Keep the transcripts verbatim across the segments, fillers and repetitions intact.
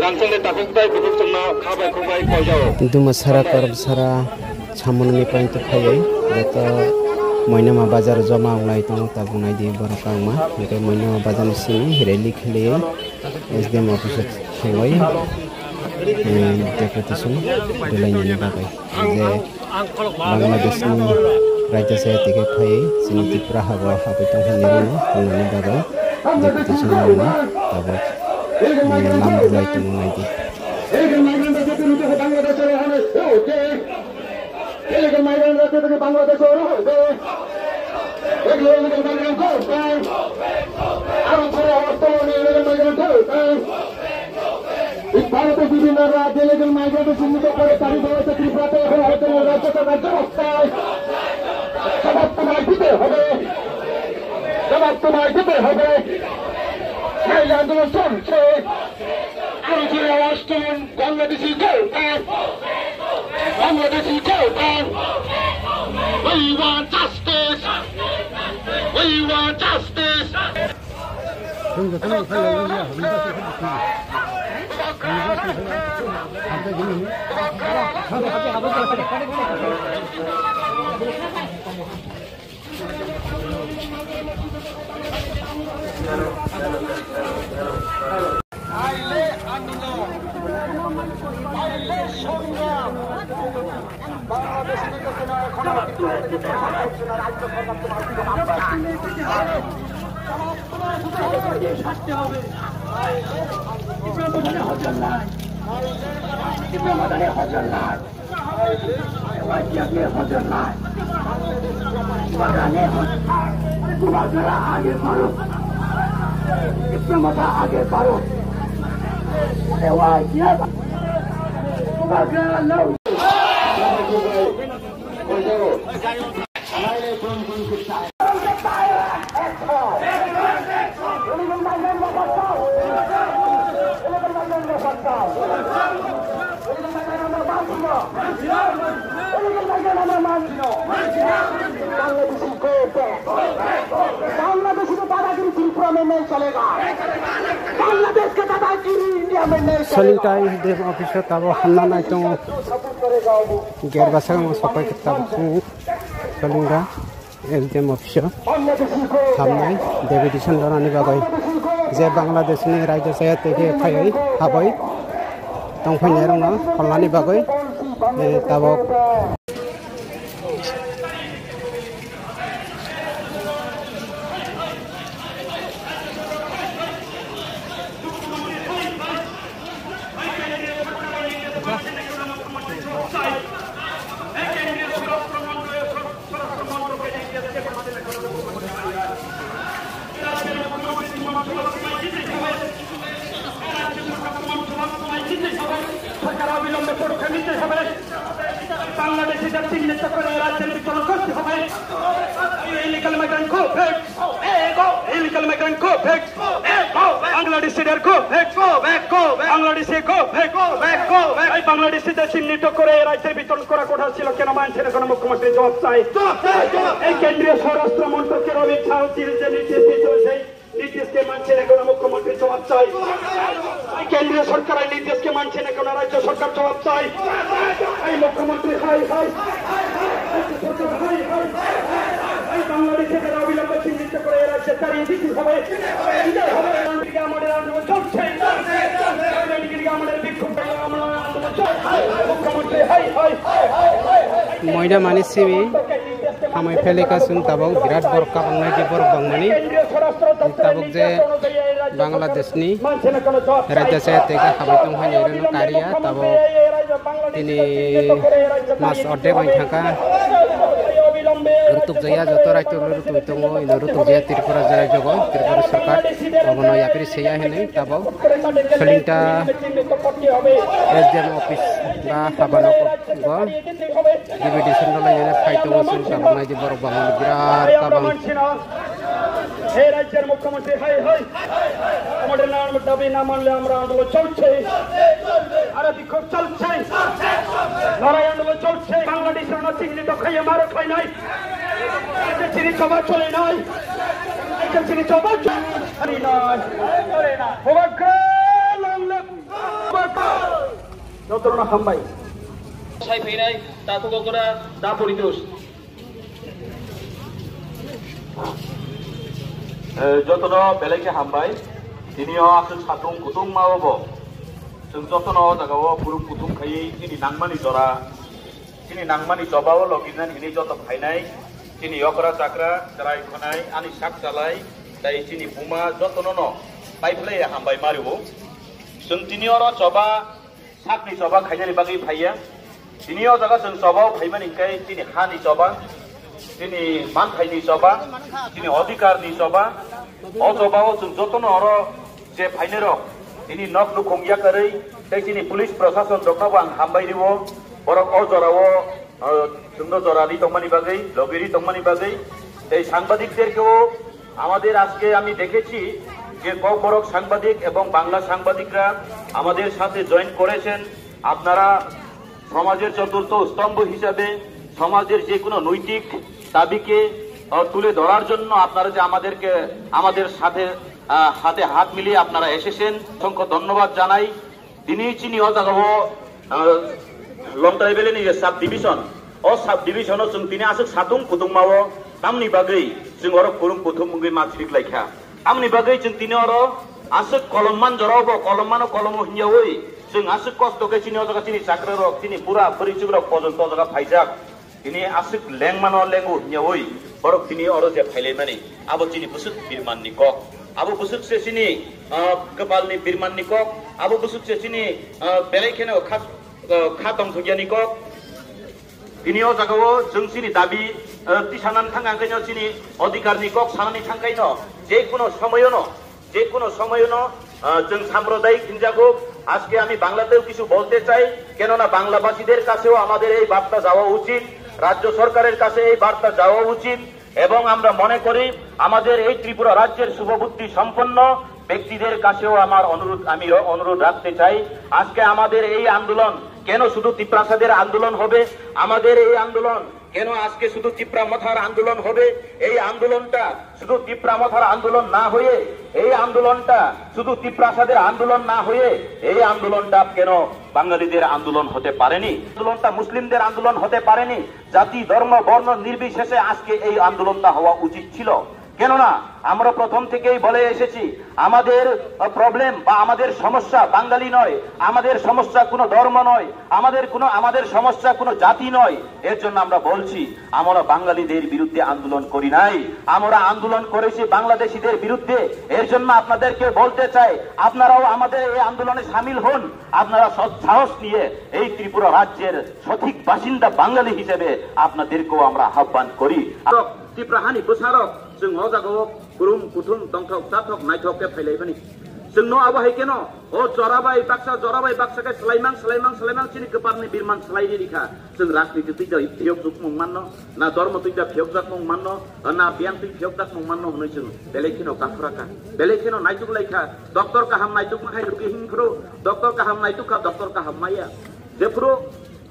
Rangchakni takhuk tei bukhuk chwngno kha bai khuk bai koijao. Dumasara, Karmsara, Samunni point o phaiwi joto Moinama bazar joma wnglai tongo, tabuk naidi borok kwbangma. Hwnkhe Moinama bazarni simi rally khwlaiwi S D M office o thangwi, eh, deputation rwlainani bagwi. Je Bangladeshni raida saya tike phai chini Tripura habo habwi tong hwnwi rwno wngnani bagwi deputation rwno tabuk, eh, lam rwlai tongo naidi. Illegal migrant rajya থেকে বাংলাদেশে রওনা হয়েছে। Illegal migrant rajya থেকে বাংলাদেশে রওনা হয়েছে। Illegal migrant রওনা হয়েছে। আরো বড় আন্দোলনে illegal migrant রওনা হয়েছে। ভারতের বিভিন্ন রাজ্যে illegal migrant চিহ্নিত করে তাড়িত হয়েছে ত্রিপুরাতে, এখন হয়তো রাজ্য সরকার জবাব চায়। জবাব তোমায় দিতে হবে, জবাব তোমায় দিতে হবে। এই আন্দোলন চলছে, আরো জোরে আওয়াজ তুলুন, বাংলাদেশি কোথায়? বাংলাদেশি কোথায়? We want justice! We want justice! Bangladesh की दादागिरी त्रिपुरा में नहीं चलेगा। बांग्लादेश का दादागिरी इंडिया में नहीं चलेगा। Soling tai S D M office o tabuk hamna nai tongo. Gate bwskango sopai khe tabuk tongo. Soling da S D M office o hamnai deputation donani bagwi, je Bangladesh ni raida saya tei khe phaiwi habwi tongphainairokno kholnani bagwi, eh, tabuk. সরকার অবিলম্বে পদক্ষেপ নিতে হবে। বাংলাদেশিদের চিহ্নিত করে রাজ্যের ভিতরে করতে হবে। Illegal migrant go back. Illegal migrant go back. Bangladeshi go back. Bangladeshi go back. এই বাংলাদেশিদের চিহ্নিত করে রাজ্যের ভিতরে করা কথা ছিল, কেন মানছে না কোনো মুখ্যমন্ত্রী? জবাব চাই। এই কেন্দ্রীয় স্বরাষ্ট্র মন্ত্রকের অমিত শাহ যে নির্দেশ দিয়েছিল, সেই নির্দেশকে মানছে না কেন মুখ্যমন্ত্রী? জবাব চাই। এই কেন্দ্রীয় সরকার এই নির্দেশকে মানছে না কেন রাজ্য সরকার? জবাব চাই। এই মুখ্যমন্ত্রী হাই হাই। রাজ্য সরকার হাই হাই। এই বাংলাদেশিদের অবিলম্বে চিহ্নিত করে এই রাজ্যে তাড়িয়ে দিতে হবে। দিতে হবে। আমাদের আন্দোলন চলছে। আমাদের বিক্ষোভ, আমাদের আন্দোলন চলছে। মুখ্যমন্ত্রী high high. Moinamani simi hamwi phelikha chwng tabuk birat borok kabang nai di borok bangmani. Tabuk je Bangladesh ni raida saya tei khe hamwi tong phai nai rwno kariya tabuk tini mas ordek wng thangkha. Rutuk jaya joto raijak rok rutuk tongo, ino rutuk jaya Tripura je raijak o Tripura sarkar abono yapri seya hinwi tabuk soling ta S D M office ba habano bo. Deputation rwlainani phai tongo chwng tabuk nai di borok bangmani birat kabang. এই রাজ্যের মুখ্যমন্ত্রী high high. আমাদের নাম দাবি না মানলে আমরা আন্দোলন চলছে। আরো বিক্ষোভ চলছে। লড়াই আন্দোলন চলছে। বাংলাদেশের না চিহ্নিত খাইয়ে মারো খাই নাই। এসএসসির সভা চলে নাই। এসএসসির সভা চলে নাই। Long live Hambai. Sai phainai takhuk okra da poritos. Eh, jotono belai khe hambai. Tini o aswk satung kutung ma obo. Chwng jotono o jaga o phurung kutung khaiwi chini nangmani jora, chini nangmani choba o logi nani hinwi joto phainai. Chini okra chakra, chwrai khonai, ani sak chalai, tei chini buma jotono no pai phlai hambai ma rwo. Chwng tini oro choba sakni choba khainani bagwi phaiya. Tini o jaga chwng choba o phaimani hwnkhe chini hani choba, chini manthaini choba, chini odhikarni choba. O choba o chwng jotono oro je phainai rok, tini nok nukhung yakarwi tei chini police prosason rokno bo ang hambai rwo. Borok o jora o, o, chwngno jora ri tongmani bagwi, logi ri tongmani bagwi. Tei sangbadik terkeo আমাদের আজকে আমি দেখেছি যে ককবরক সাংবাদিক এবং বাংলা সাংবাদিকরা আমাদের সাথে জয়েন করেছেন। আপনারা সমাজের চতুর্থ স্তম্ভ হিসাবে সমাজের যে কোনো নৈতিক দাবিকে, আহ, তুলে ধরার জন্য আপনারা যে আমাদেরকে, আমাদের সাথে, আহ, হাতে হাত মিলিয়ে আপনারা এসেছেন, অসংখ্য ধন্যবাদ জানাই। Tini chini o jaga o, ah, Longtrai Valley ni je sub division, o sub division o chwng tini aswk satung kutung ma o, tamni bagwi chwng oro kurung kuthum wngwi ma chirik lai kha. Tamni bagwi chwng tini oro aswk kolom man jora o bo kolom mano kolom o hinya oi, chwng aswk kosto khe chini o jaga chini chakra rok, chini bura bwrwi chwk rok pojonto o jaga phaijak. Tini aswk lengmano lengo hinyawi borok tini oro je phailaimani, abo chini bwswk birmanni kok. Abo bwswk se chini, ah, kwpalni birmanni kok. Abo bwswk se chini, ah, belai kheno kha, ah, kha tongthokjani kok. Tini o jagao chwng chini dabi, ah, tisanani thangkha khaino chini odhikarni kok sanani thangkhaino je kuno somoyono যে কোনো সময়ও, আহ, chwng সাম্প্রদায়িক হিংসাকে আজকে আমি বাংলাতেও কিছু বলতে চাই, কেননা বাংলাভাষীদের কাছেও আমাদের এই বার্তা যাওয়া উচিত, রাজ্য সরকারের কাছে এই বার্তা যাওয়া উচিত। এবং আমরা মনে করি আমাদের এই ত্রিপুরা রাজ্যের শুভবুদ্ধি সম্পন্ন ব্যক্তিদের কাছেও আমার অনুরোধ, আমি র-, অনুরোধ রাখতে চাই, আজকে আমাদের এই আন্দোলন কেন শুধু তিপ্রাসাদের আন্দোলন হবে? আমাদের এই আন্দোলন কেন আজকে শুধু তিপ্রা মথার আন্দোলন হবে? এই আন্দোলনটা শুধু তিপ্রা মথার আন্দোলন না হয়ে, এই আন্দোলনটা শুধু তিপ্রাসাদের আন্দোলন না হয়ে, এই আন্দোলনটা কেন বাঙালিদের আন্দোলন হতে পারেনি? আন্দোলনটা মুসলিমদের আন্দোলন হতে পারেনি? জাতি, ধর্ম, বর্ণ নির্বিশেষে আজকে এই আন্দোলনটা হওয়া উচিত ছিল। কেননা আমরা প্রথম থেকেই বলে এসেছি, আমাদের, আহ, প্রবলেম বা আমাদের সমস্যা বাঙালি নয়, আমাদের সমস্যা কোনো ধর্ম নয়, আমাদের কোনো, আমাদের সমস্যা কোনো জাতি নয়। এর জন্য আমরা বলছি, আমরা বাঙালিদের বিরুদ্ধে আন্দোলন করি নাই, আমরা আন্দোলন করেছি বাংলাদেশিদের বিরুদ্ধে। এর জন্য আপনাদেরকে বলতে চাই, আপনারাও আমাদের এই আন্দোলনে সামিল হন। আপনারা সৎ সাহস নিয়ে এই ত্রিপুরা রাজ্যের সঠিক বাসিন্দা বাঙালি হিসেবে আপনাদেরকেও আমরা আহ্বান করি। Tiprahani bwsarok chwng o jagao kurum kuthum tongthok chathok naithok khe phailaimani. Chwngno abo hai kheno o jora bai baksa, jora bai baksa khe swlaimang, swlaimang, swlaimang chini kwparni birman swlairikha. Chwng rajniti twi da phiyok jukmung manno, na dormo twi da phiyok jakmung manno, na biyang twi phiyok jakmung manno hwnwi chwng belai kheno kaphra kha. Belai kheno naituk lai kha. Doctor kaham naituk ma hai rugi him phuru, doctor kaham naituk kha, doctor kaham maya. Jephuru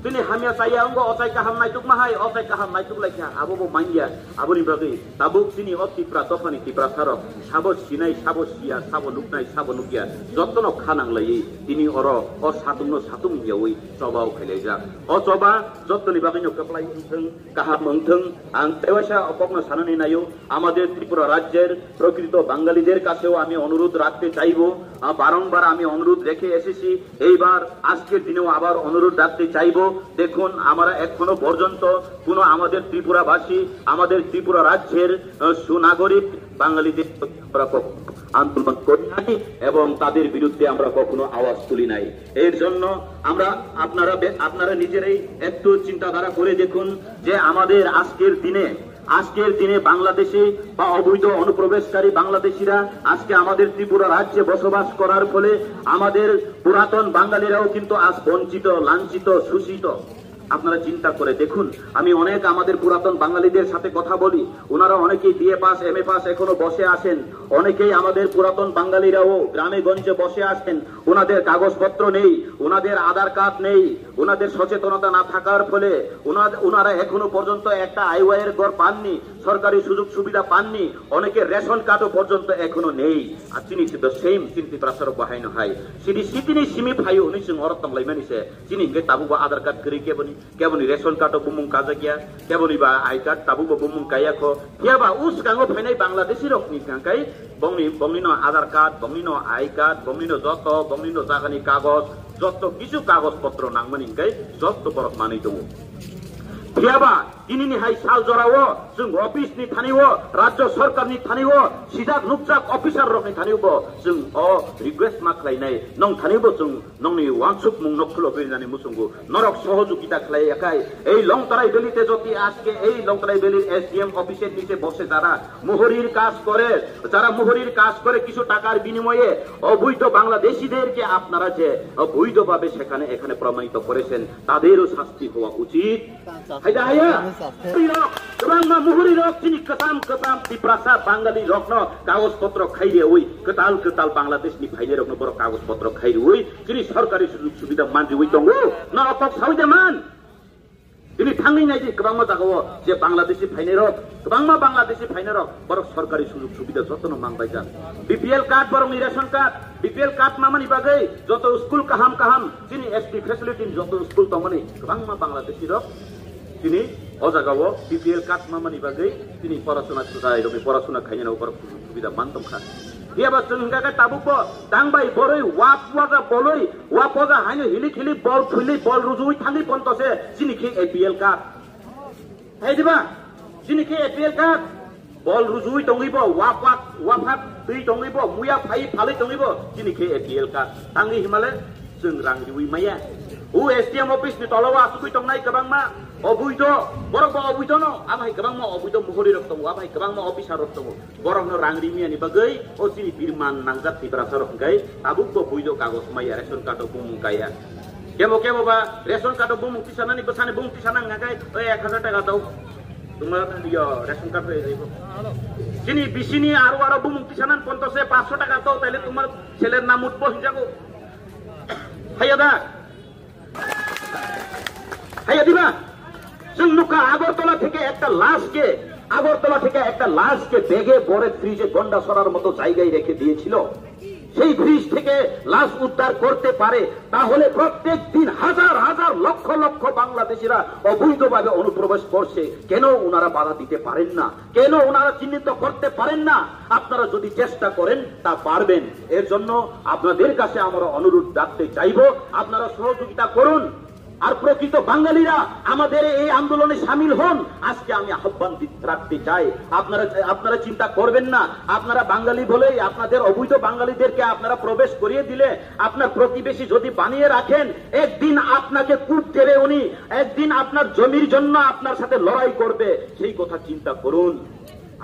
chini hamya chaya wngkha, ochai kaham naituk ma hai, ochai kaham naituk lai kha, abo bo manya. Aboni bagwi tabuk chini o Tipra dophani Tiprasarok sabo sinai, sabo siya, sabo nuknai, sabo nukya, jotono kha nang laiwi tini oro o satungno satung yawi choba o khailaijak. O choba jotoni bagwino kwplai wngthwng, kaham wngthwng, ang tewaisa o kokno sanani naio, আমাদের ত্রিপুরা রাজ্যের প্রকৃত বাঙালিদের কাছেও আমি অনুরোধ রাখতে চাইব, আহ, বারংবার আমি অনুরোধ রেখে এসেছি, এইবার আজকের দিনেও আবার অনুরোধ রাখতে চাইব। দেখুন, আমরা এখনো পর্যন্ত কোনো আমাদের ত্রিপুরাবাসী, আমাদের ত্রিপুরা রাজ্যের, আহ, সুনাগরিক বাঙালিদের প্রতি আমরা কখনো আন্দোলন করি নাই এবং তাদের বিরুদ্ধে আমরা কখনো আওয়াজ তুলি নাই। এর জন্য আমরা, আপনারা বে-, আপনারা নিজেরাই একটু চিন্তাধারা করে দেখুন যে আমাদের আজকের দিনে, আজকের দিনে বাংলাদেশে বা অবৈধ অনুপ্রবেশকারী বাংলাদেশিরা আজকে আমাদের ত্রিপুরা রাজ্যে বসবাস করার ফলে আমাদের পুরাতন বাঙালিরাও কিন্তু আজ বঞ্চিত, লাঞ্ছিত, শোষিত। আপনারা চিন্তা করে দেখুন, আমি অনেক আমাদের পুরাতন বাঙালিদের সাথে কথা বলি, ওনারা অনেকেই বিএ পাস, এমএ পাস এখনো বসে আছেন, অনেকেই আমাদের পুরাতন বাঙালিরাও গ্রামে গঞ্জে বসে আছেন, ওনাদের কাগজপত্র নেই, ওনাদের আধার কার্ড নেই, ওনাদের সচেতনতা না থাকার ফলে ওনা-, ওনারা এখনো পর্যন্ত একটা আইওয়াইয়ের ঘর পাননি, সরকারি সুযোগ সুবিধা পাননি, অনেকে রেশন কার্ডও পর্যন্ত এখনো নেই। আর চিনি the same চিনতি প্রাসারক বাহাইনো high. Sini sitini simi phayo hwnwi chwng oro tonglaimani se. Chini hwnkhe tabukbo Aadhaar card kwrwi keboni, keboni ration card o bumung kajakya, keboni ba I card tabukbo bumung kayakho. Phiya ba o swkango phainai Bangladeshi rokni hwnkhe bongni, bongni no Aadhaar card, bongni no I card, bongni no joto, bongni no jagani kagoj, joto kisu kagoj potro nangmani hwnkhe joto borok manwi tongo. Phiya ba tinini hai sal jorao chwng office ni thani o, rajya sarkar ni thani o, sijak nukjak officer rok ni thani o bo chwng o request ma khlainai, nong thani bo chwng nongni wansukmung no khulo berinani muchungo norok sohojogita khlai yakhai. Ei Longtarai Valley te joti aske ei Longtarai Valley S D M office এর নিচে বসে যারা মোহরির কাজ করে, যারা মোহরির কাজ করে কিছু টাকার বিনিময়ে অবৈধ বাংলাদেশিদেরকে আপনারা যে অবৈধভাবে সেখানে এখানে প্রমাণিত করেছেন, তাদেরও শাস্তি হওয়া উচিত। Hai da haya? Muhuri rok, kwbangma muhuri rok chini kwtam kwtam Tiprasa Bangali rokno kagoj potro khairiwi, kwtal kwtal Bangladesh ni phainai rokno borok kagoj potro khairiwi, chini sorkari sujug subida manriwi tongo. Norok kok sawi de man. Tini thangwi nai di kwbangma jagao je Bangladeshi phainai rok, kwbangma Bangladeshi phainai rok borok sorkari sujug subida jotono mang bai jak. B P L card borokni ration card, B P L card mamani bagwi joto school kaham kaham chini S T facility ni joto school tongmani kwbangma Bangladeshi rok tini o jagao B P L card mamani bagwi tini porasona chwrai rokni porasona khainani borok sujug subida man tongkha. Phiya ba chwng hwnkha khe tabuk bo tang bai borwi wa puaga bolwi wa poja haino hilik hilik bol phwilwi bol rujuwi thangwi ponto se chini khe A P L card. Hai diba? Chini khe A P L card. Bol rujuwi tongwi bo, wa pak, wa phak twi tongwi bo, muya phai phalwi tongwi bo, chini khe A P L card. Tangwi himale chwng rang riwi maya. O S D M office ni tolao asugwi tongnai kwbangma obuido, borok bo obuido no, abo hai kwbangma obuido muhuri rok tongo, abo hai kwbangma officer rok tongo. Borokno rang rimiyani bagwi o chini birman nangjak Tiprasa rok hwnkhe tabuk bo buido kagoj maya ration card o bumung kaya. Kebo kebo ba ration card o bumung tisanani bwsani bumung tisana hwnkha khe o ek hajar taka tao tuma yo ration card bai ribo. Chini bisini aro aro bumung tisanani ponto se paanch sho taka tao taile tuma seler namut bo hinjago. Haiya da? Haiya diba? Chwng nukha Agartala theke ekta lash ke, Agartala theke ekta lash ke bege bore fridge e gonda sorar moto jaigai rekhe diyechilo. সেই ফ্রিজ থেকে লাশ উদ্ধার করতে পারে, তাহলে প্রত্যেক দিন হাজার হাজার লক্ষ লক্ষ বাংলাদেশিরা অবৈধভাবে অনুপ্রবেশ করছে, কেন ওনারা বাধা দিতে পারেন না? কেন ওনারা চিহ্নিত করতে পারেন না? আপনারা যদি চেষ্টা করেন, তা পারবেন। এর জন্য আপনাদের কাছে আমরা অনুরোধ রাখতে চাইব, আপনারা সহযোগিতা করুন। আর প্রকৃত বাঙালিরা আমাদের এই আন্দোলনে সামিল হন, আজকে আমি আহ্বান দি-, রাখতে চাই। আপনারা, আপনারা চিন্তা করবেন না, আপনারা বাঙালি বলেই আপনাদের অবৈধ বাঙালিদেরকে আপনারা প্রবেশ করিয়ে দিলে, আপনার প্রতিবেশী যদি বানিয়ে রাখেন, একদিন আপনাকে কূপ দেবে উনি, একদিন আপনার জমির জন্য আপনার সাথে লড়াই করবে, সেই কথা চিন্তা করুন।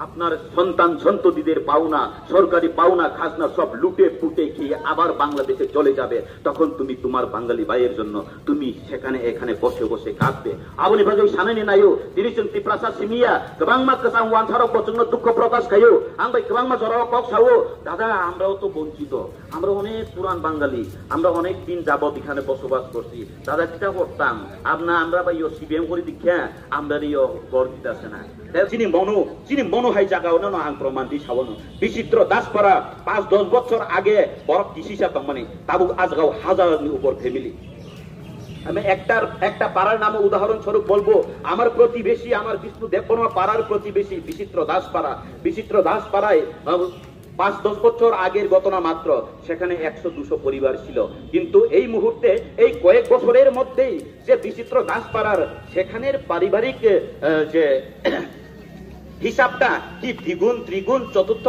আপনার সন্তান সন্ততিদের পাওনা, সরকারি পাওনা খাজনা সব লুটে পুটে খেয়ে আবার বাংলাদেশে চলে যাবে, তখন তুমি তোমার বাঙালি ভাইয়ের জন্য তুমি সেখানে এখানে বসে বসে কাঁদবে। Aboni bagwi sanani naio, tini chwng Tiprasa simiya kwbangma kwchang wansarok bo chwngno dukho prokash khaio, ang bai kwbangma jorao kok sao, dada, amrao to bonchito, আমরা অনেক পুরান বাঙালি, আমরা অনেক দিন যাবত এখানে বসবাস করছি, দাদা, কিতা করতাম, আপনা আমরা বা ইয়ো সিবিএম করে দীক্ষা, আমরা ইয়ো গর্বিত আছে না। Chini mono, chini mono hai jaga ono no ang proman di sawono. Bichitro Daspara, পাঁচ দশ বছর আগে বড় কৃষি sa tongmani, tabuk ajgao hajar ni upor family. আমি একটার, একটা পাড়ার নাম উদাহরণস্বরূপ বলবো, আমার প্রতিবেশী, আমার বিষ্ণু দেববর্মা পাড়ার প্রতিবেশী বিচিত্র দাসপাড়া, বিচিত্র দাসপাড়ায়, আহ, পাঁচ দশ বছর আগের ঘটনা মাত্র, সেখানে একশো দুশো পরিবার ছিল, কিন্তু এই মুহূর্তে, এই কয়েক বছরের মধ্যেই যে বিচিত্র দাসপাড়ার সেখানের পারিবারিক, আহ, যে হিসাবটা কি দ্বিগুণ, ত্রিগুণ, চতুর্থ